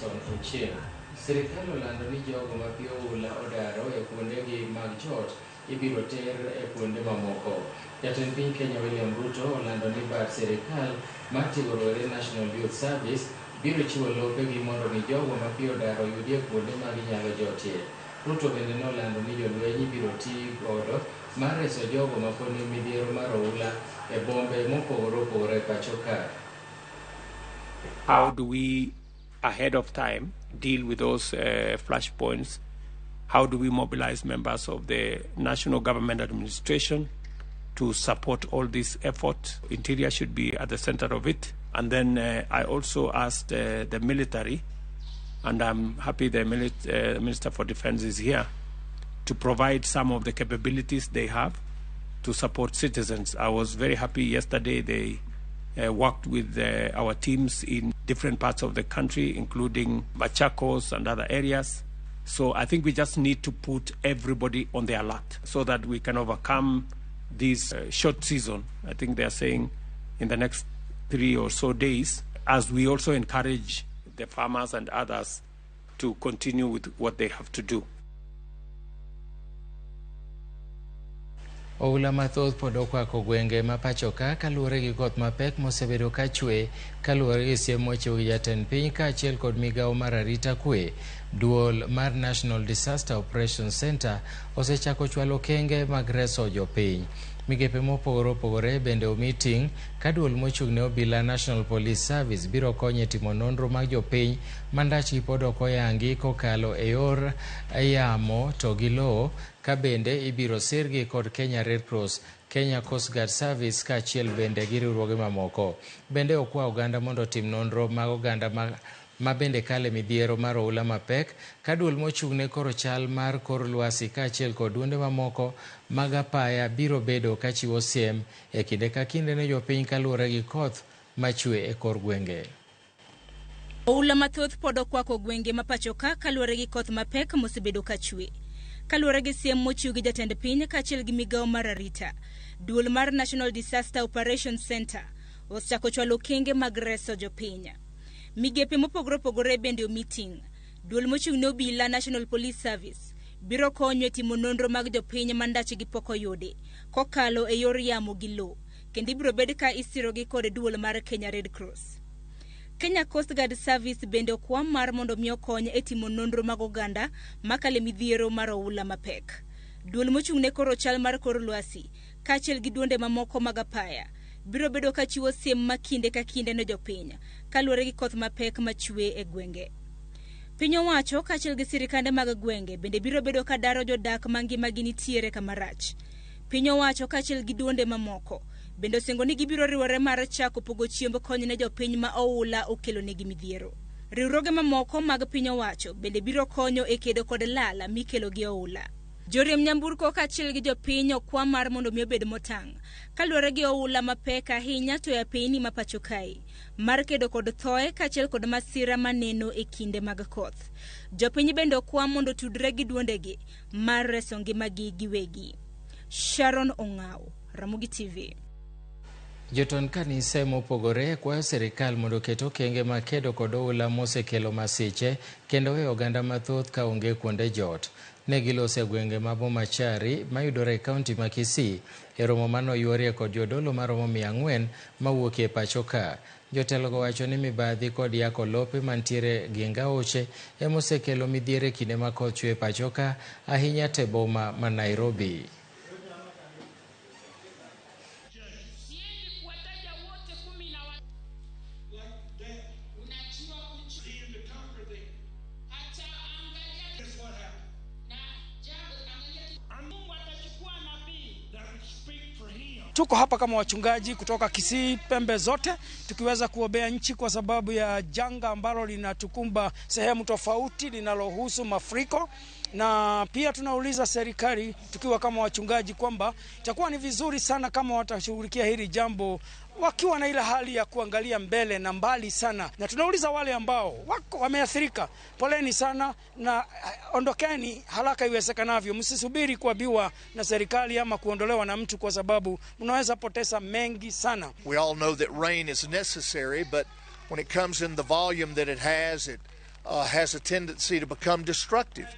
Benson Ochieng. Sirikal olando ni jogo ma pi oula odaro e kuondegi mag jot ibiro ter e kuonde mamoko. Jatend piny Kenya William Ruto olando ni bad sirikal mar tiego rowere National Youth Service biro chiwo lopegi mondo mi jogo ma pi odaro oyudie kuonde ma ginyalo jotie. Ruto bende nolando ni jolweny ibiro ti godo mar reso jogo ma pod ni midhiero mar oula e bombe mopogore opogore e pacho ka. How do we, ahead of time, deal with those flashpoints? How do we mobilize members of the national government administration to support all this effort? Interior should be at the center of it. And then I also asked the military, and I'm happy the Minister for Defense is here, to provide some of the capabilities they have to support citizens. I was very happy yesterday they worked with our teams in different parts of the country, including Machakos and other areas. So I think we just need to put everybody on the alert so that we can overcome this short season. I think they are saying in the next 3 or so days, as we also encourage the farmers and others to continue with what they have to do. Oula mathoth pod okwako gwenge ma pacho ka kaluwore gi koth mapek mosebedo ka chwe kaluwore gi siem mochiw gi jatend piny kaachiel kod migawo mar arita kwe. Duol mar National Disaster Operations Center osechako chwalo okenge mag reso jopiny. Migepe mopogore opogore bende omi ting' ka duol mochung' ne obila National Police Service biro konyo e timo nonro mag jopiny ma ndachgi pod ok oyangi kokalo e yor yamo to gi lowo, ka bende ibiro sirgi kod Kenya Red Cross, Kenya Coast Guard Service kaachiel bende gi riwruoge mamoko. Bende okwa oganda mondo otim nonro mag oganda ma bende kale midhiero mar oula mapek ka duol mochung' ne koro chal mar kor lwasi kaachiel kod duonde mamoko mag apaya biro bedo ka chiwo siem e kinde ka kinde ne jopiny kaluwore gi koth machwe e kor gwenge. Oula mathoth pod okwako gwenge ma pacho ka kaluwore gi koth mapek mosebedo ka chwe. Kaluwore gi siem mochiw gi jatend piny kaachiel gi migawo mar arita, duol mar National Disaster Operations Center osechako chwalo okenge mag reso jopiny. Migepe mopogore opogore bende omi ting'. Duol mochung' ne obila National Police Service biro konyo e timo nonro mag jopiny ma ndachgi pok oyudi kokalo e yor yamo gi lowo, kendo ibiro bed ka isirogi kod duol mar Kenya Red Cross. Kenya Coast Guard Service bende okwa mar mondo mi okony e timo nonro mag oganda makale midhiero mar oula mapek. Duol mochung' ne koro chal mar kor lwasi kaachiel gi duonde mamoko mag apaya biro bedo ka chiwo siem ma kinde ka kinde ne jopiny kaluwore gi koth mapek machwe e gwenge. Piny owacho kaachiel gi sirikande mag gwenge bende biro bedo ka daro jodak ma ngimagi nitiere kama rach. Piny owacho kaachiel gi duonde mamoko bende osingo ni gibiro riwore mar chako pogo chiemb kony ne jopiny ma oula okelo negi midhiero. Riwruoge mamoko mag piny owacho bende biro konyo e kedo kod lal mikelo gi oula. Joriemb nyamburko kaachiel gi jopiny okwa mar mondo mi obed motang' kaluwore gi oula mapek ahinya to e apeyni ma pacho kae mar kedo kod thoe kaachiel kod masira maneno e kinde mag koth. Jopiny bende okwa mondo otudre gi duondegi mar reso ngimagi giwegi. Sharon Ong'aw, Ramogi TV. Jotend kanise mopogore kwayo sirikal mondo oket okenge mag kedo kod oula mosekelo masiche kendo weyo oganda mathoth ka onge kuonde jot. Ne giloso e gwenge ma Bomachari mayudore e kaunti ma Kisii e romo manoyuorie kod jodolo maromo 400 mawuok e pacho ka. Jotelogo wacho ni mibadhi kod yako lope mantiere gi ngaoche emosekelo midhiero e kinde ma koth chwe e pacho ka, ahinya te boma ma Nairobi. Tuko hapa kama wachungaji kutoka Kisii pembe zote tukiweza kuombea nchi kwa sababu ya janga ambalo linatukumba sehemu tofauti linalohusu mafuriko, na pia tunauliza serikali tukiwa kama wachungaji kwamba itakuwa ni vizuri sana kama watashughulikia hili jambo wakiwa na ile hali ya kuangalia mbele na mbali sana. Na tunauliza wale ambao wako wameathirika, poleni sana na ondokeni haraka iwezekanavyo. Msisubiri kuambiwa na serikali ama kuondolewa na mtu, kwa sababu mnaweza poteza mengi sana. We all know that rain is necessary, but when it comes in the volume that it has, it has a tendency to become destructive.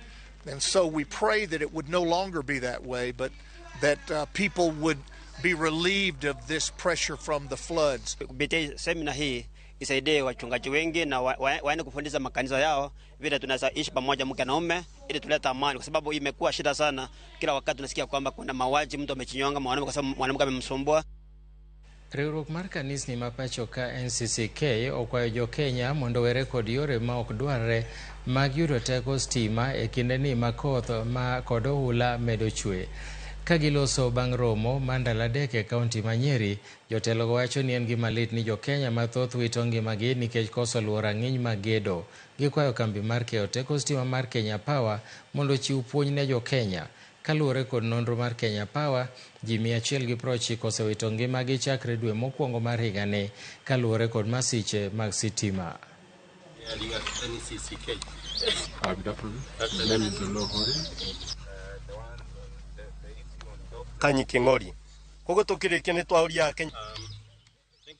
And so we pray that it would no longer be that way, but that people would be relieved of this pressure from the floods. Kupitia semina hii isaidie wachungaji wengi na waende kufundisha makanisa yao vile tunaweza ishi pamoja mke na mume ili tuleta amani, kwa sababu imekuwa shida sana. Kila wakati tunasikia kwamba kuna mauaji, mtu amejinyonga mwanamke kwa sababu mwanamke amemsumbua. Riwruok mar kanisni ma pacho ka NCCK okwayo jo Kenya mondo owere kod yore ma ok dwarre mag yudo teko stima e kindeni ma koth ma kod ohula medo chwe. Ka giloso bang' romo mar ndalo 3 e kaunti ma Nyeri, jotelogo wacho ni en gima lit ni jo Kenya mathoth wito ngimagi nikech koso luwo rang'iny mag gedo. Gikwayo kambi mar keyo teko stima mar Kenya Power mondo ochiw puonj ne jo Kenya. Kaluwore kod nonro mar Kenya Power, ji 190 osewito ngimagi chakre dwe mokwongo mar higani kaluwore kod masiche mag sitima. Thank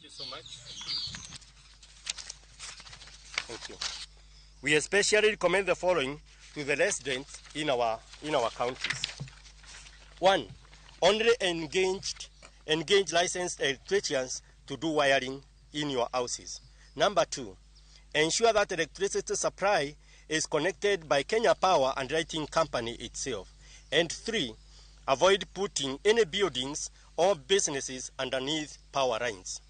you so much. Thank you. We especially recommend the following to the residents in our counties. 1. Only engage licensed electricians to do wiring in your houses. Number 2, ensure that electricity supply is connected by Kenya Power and Lighting Company itself. And 3, avoid putting any buildings or businesses underneath power lines.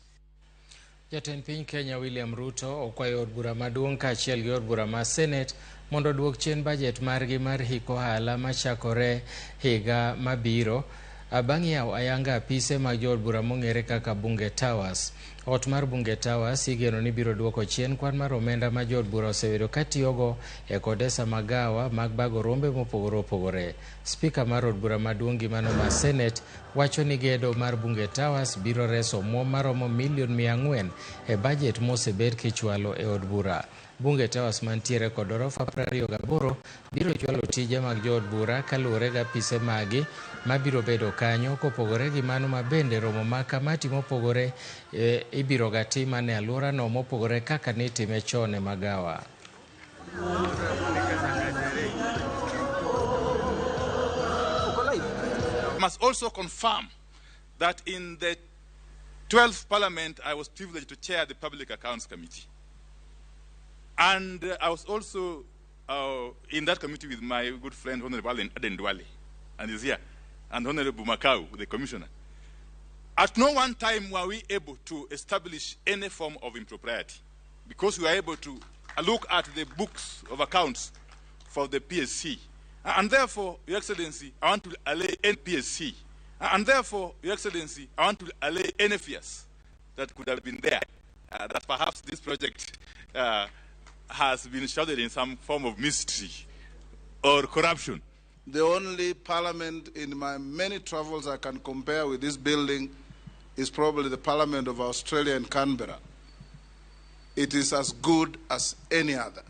Jatend piny Kenya William Ruto okwayo od bura maduong' kaachiel gi od bura mar Senate mondo oduok chien bajet margi mar hik ohala machakore higa mabiro bang' yawo ayanga apise mag jood bura mong'ere kaka Bunge Towers. Ot mar Bunge Towers igeno ni biro duoko chien kwan mar omenda ma jood bura osebedo katiyogo e kodesa magawa mag bago rombe mopogore opogore. Spika mar od bura maduong' gi mano mar Senate wacho ni gedo mar Bunge Towers biro reso omuom maromo milion 400 e bajet mosebed kichwalo e od bura. Bunge Towers mantiere kod orofa 28 biro chwalo tije mag jood bura kaluwore gi apise magi mabiro bedo kanyo kopogore gi mano ma bende romo mag kamati mopogore ibiro ga tim e alworano mopogore kaka nitime chon e magawa. I must also confirm that in the 12th Parliament I was privileged to chair the Public Accounts Committee. And I was also in that committee with my good friend Honorable Aden Duale, and he's here, and Honorable Makau, the commissioner. At no one time were we able to establish any form of impropriety, because we were able to look at the books of accounts for the PSC. And therefore, Your Excellency, I want to allay NPSC. And therefore, Your Excellency, I want to allay any fears that could have been there, that perhaps this project has been shrouded in some form of mystery or corruption. The only parliament in my many travels I can compare with this building is probably the Parliament of Australia in Canberra. It is as good as any other.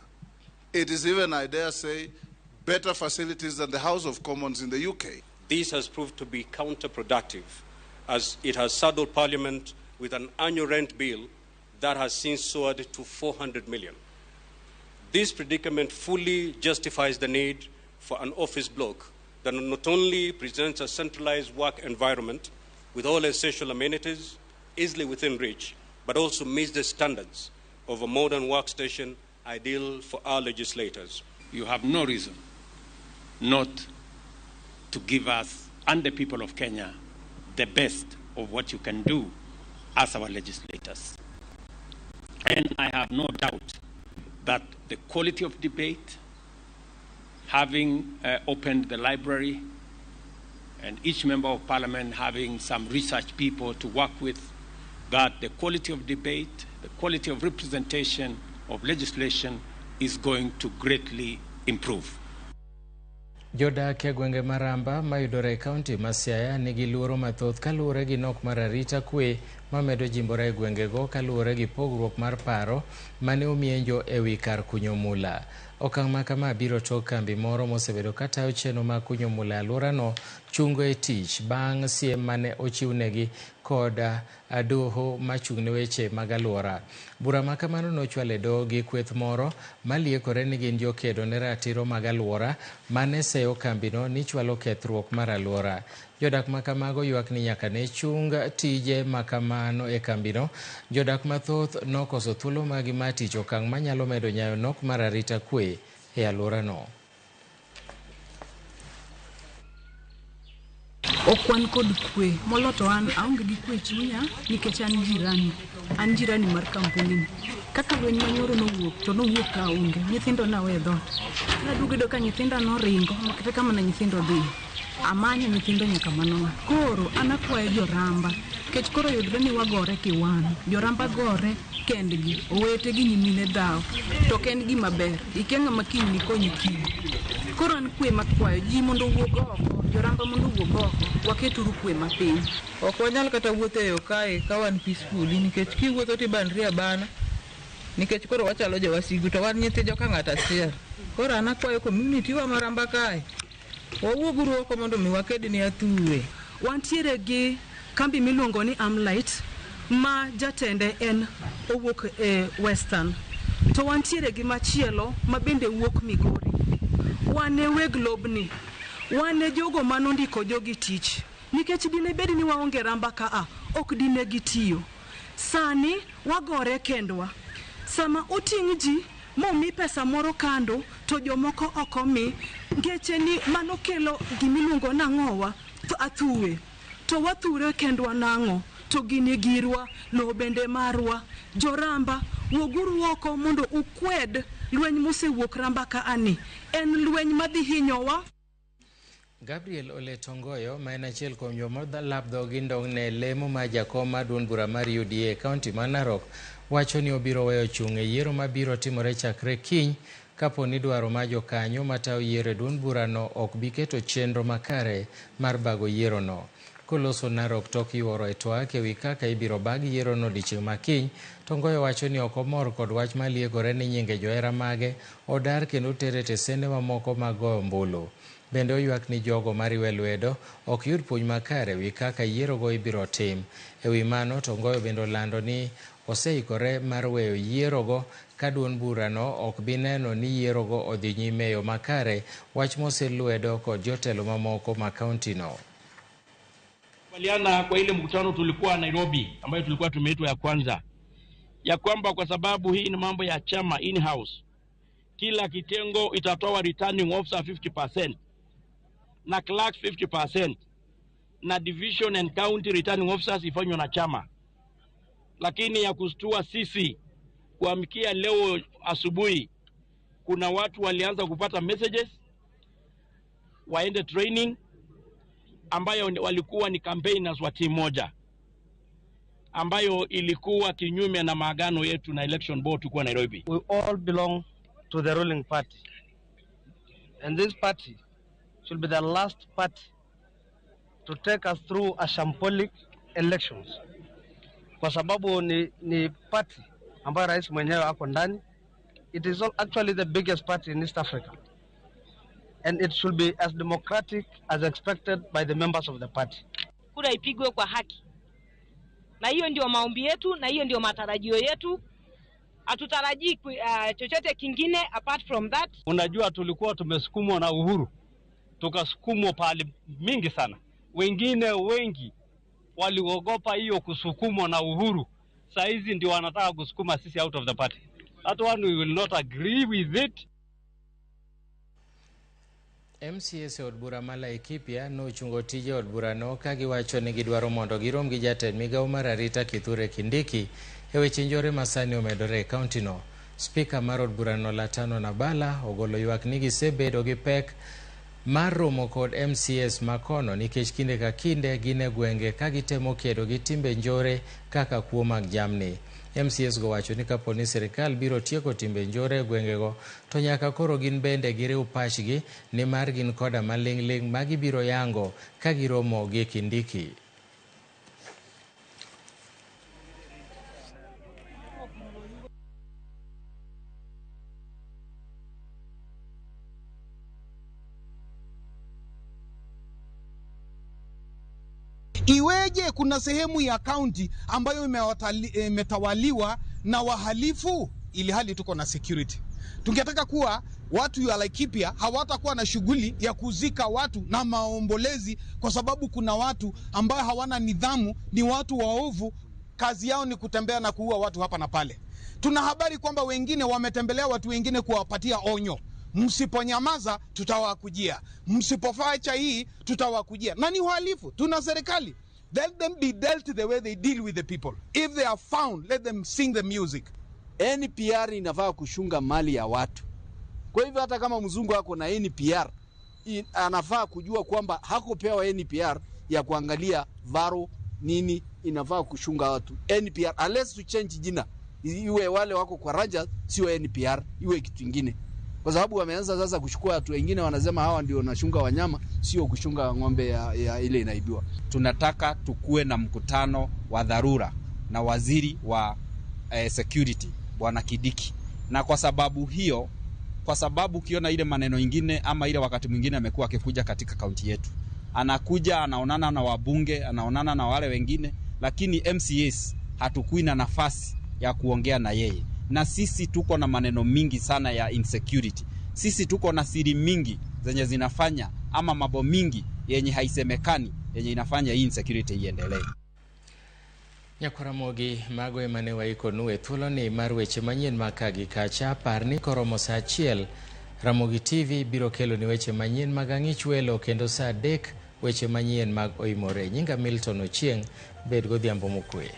It is even, I dare say, better facilities than the House of Commons in the UK. This has proved to be counterproductive, as it has saddled Parliament with an annual rent bill that has since soared to 400 million. This predicament fully justifies the need for an office block that not only presents a centralized work environment with all essential amenities easily within reach, but also meets the standards of a modern workstation ideal for our legislators. You have no reason not to give us and the people of Kenya the best of what you can do as our legislators. And I have no doubt that the quality of debate, having opened the library, and each member of parliament having some research people to work with, that the quality of debate, the quality of representation of legislation is going to greatly improve. Jodak e gwenge Maramba mayudore e kaunti ma Siaya nigi luoro mathoth kaluwore gi nok mar arita kwe mamedo jimbore e gwengego kaluwore gi pogruok mar paro mane omienjo ewi kar kunyo mula. Okang' ma kama biro tok kambi moro mosebedo katayo chenro mag kunyo mula e alworano chungo e tich bang' siem mane ochiwnegi kod doho machung' ne weche mag alwora. Bura ma kamano nochwal e doho gi kweth moro maliekore ni gin jokedo ne ratiro mag alwora mane seyo kambino ni chwalo kethruok mar alwora. Jodak ma kamago ywak ni nyaka ne chung tije ma kamano e kambino. Jodak mathoth nokoso thuolo magi mar tich, okang' manyalo medo nyayo nok mar arita kwe e alworano. Ok wan kod kwe molo to an aonge gi kwe e chunya nikech an jirani, an jirani mar kampuni ni. Kaka lweny manyoro nowuok to nowuok ka aonge, nyithindo nawe e dhoot. Naduogo yudo ka nyithinda noringo makata kama ne nyithindo odhiye. Amanyo nyithindo nyaka manong'a. Koro an akwayo joramba, nikech koro yudre ni wagore kiwan. Joramba gore kendgi, owete gi nyimine dhawo. To ok en gima ber, ikia ng'ama kiny nikonyi kiny. Koro an kwe makwayo ji mondo owuog oko, joramba mondo owuog oko, waketuru kwe mapiny. Ok wanyal kata wuotho e yo kae ka wan peacefully nikech kiwuotho tibanri abana nikech koro wachalo jowasigu to wan nyithi joka ng'ato achiel. Koro an akwayo community wa maramba kae, wawuoguru oko mondo mi waked ne athuwe. Wantiere gi kambi miluongo ni Amlight ma jatende en owuok e Western. To wantiere gi machielo ma bende wuok Migori. Wan e weg lobni, wan e jogo manondiko jogi tich. Nikech dine bed ni waonge Ramba kaa, ok dine gitiyo. Sani wagore kendwa. Sama oting' ji momi pesa moro kando to jomoko ok omi, ngeche ni mano kelo gimiluongo nang'owa athuwe. To wathure kendwa nang'o? To gini girwa, lowo bende marwa. Joramba, wuoguru oko mondo ukwed lweny mosewuok Ramba kaani. En lweny madhi hinyowa. Gabriel Ole Tongoyo, ma en achiel kuom joma lab dhogi ndong' ne lemo mar jakom mar duond bura mar UDA e kaunti ma Narok, wacho ni obiro weyo chung' e yiero mabiro timore chakre kiny kapo ni dwaro mar jokanyo matayo yiero e duond burano ok bi keto chenro makare mar bago yierono. Koloso Narok tok yuoro e twak ewi kaka ibiro bag yierono odiechieng' ma kiny, Tongoyo wacho ni ok omor kod wach maliekore ni nyinge johera mage odar kendo ter e tesende mamoko mag goyo ombulu. Bende oywak ni jogo mariwe lwedo ok yud puonj makare ewi kaka yierogo ibiro tim. Ewi mano, Tongoyo bende olando ni oseikore mar weyo yierogo ka duond burano ok bi neno ni yierogo odhi nyime e yo makare, wach moselwedo kod jotelo mamoko ma kauntino. Kubaliana kwa ile mkutano tulikuwa Nairobi ambayo tulikuwa tumeitwa ya kwanza, ya kwamba kwa sababu hii ni mambo ya chama in-house, kila kitengo itatoa returning officer 50% na clerk 50% na division and county returning officers ifanywe na chama. Lakini ya kustua sisi kuamkia leo asubuhi, kuna watu walianza kupata messages waende training ambayo walikuwa ni campaigners wa timu moja ambayo ilikuwa kinyume na maagano yetu na election board kwa Nairobi. We all belong to the ruling party, and this party should be the last party to take us through a shambolic elections, kwa sababu ni party ambayo rais mwenyewe ako ndani. It is actually the biggest party in East Africa, and it should be as democratic as expected by the members of the party. Kura ipigwe kwa haki, na hiyo ndio maombi yetu na hiyo ndio matarajio yetu. Hatutarajii chochote kingine apart from that. Unajua, tulikuwa tumesukumwa na Uhuru, tukasukumwa pahali mingi sana. Wengine wengi waliogopa hiyo kusukumwa na Uhuru, saa hizi ndio wanataka kusukuma sisi out of the party. That one we will not agree with it. MCAs e od bura ma Laikipia nochungo tije od burano ka giwacho ni gidwaro mondo girom gi jatend migawo mar arita Kithure Kindiki e weche njore masani omedore e kauntino. Spika mar od burano Latano Nabala ogolo ywak ni gisebedo gi pek mar romo kod MCAs makono nikech kinde ka kinde gin e gwenge ka gitemo kedo gi timbe njore kaka kuo mag jamni. MCAs go wacho ni kapo ni sirikal biro tieko timbe njore e gwengego to nyaka koro gin bende giriw pachgi nimar gin koda maling'ling' ma gibiro yango ka giromo gi Kindiki. Iweje kuna sehemu ya kaunti ambayo imetawaliwa na wahalifu ili hali tuko na security? Tungetaka kuwa watu wa Laikipia hawatakuwa na shughuli ya kuzika watu na maombolezi, kwa sababu kuna watu ambao hawana nidhamu, ni watu waovu, kazi yao ni kutembea na kuua watu hapa na pale. Tuna habari kwamba wengine wametembelea watu wengine kuwapatia onyo, msiponyamaza tutawakujia, msipofacha hii tutawakujia, na ni uhalifu. Tuna serikali. Let them be dealt the way they deal with the people. If they are found, let them sing the music. NPR inafaa kushunga mali ya watu. Kwa hivyo hata kama mzungu ako na NPR, anafaa kujua kwamba hakupewa NPR ya kuangalia varo nini, inafaa kushunga watu. NPR unless to change jina iwe wale wako kwa Rangers, sio NPR, iwe kitu kingine, kwa sababu wameanza sasa kuchukua watu wengine, wanasema hawa ndio wanashunga wanyama, sio kushunga ng'ombe ya ile inaibiwa. Tunataka tukue na mkutano wa dharura na waziri wa security Bwana Kidiki, na kwa sababu hiyo, kwa sababu ukiona ile maneno ingine ama ile wakati mwingine amekuwa akikuja katika kaunti yetu, anakuja anaonana na wabunge, anaonana na wale wengine, lakini MCAs hatukui na nafasi ya kuongea na yeye, na sisi tuko na maneno mingi sana ya insecurity. Sisi tuko na siri mingi zenye zinafanya ama mambo mingi yenye haisemekani yenye inafanya hii insecurity iendelee. Nyakwaramogi mago ema ne waikonu e thuoloni mar weche manyien mag ka gi kacha. Par ni koromo saa 1 Ramogi TV biro keloni weche manyien mag ang'ich welo kendo saa 3 weche manyien mag oimore. Nyinga Milton Ochieng', bed godhiambo mokwe.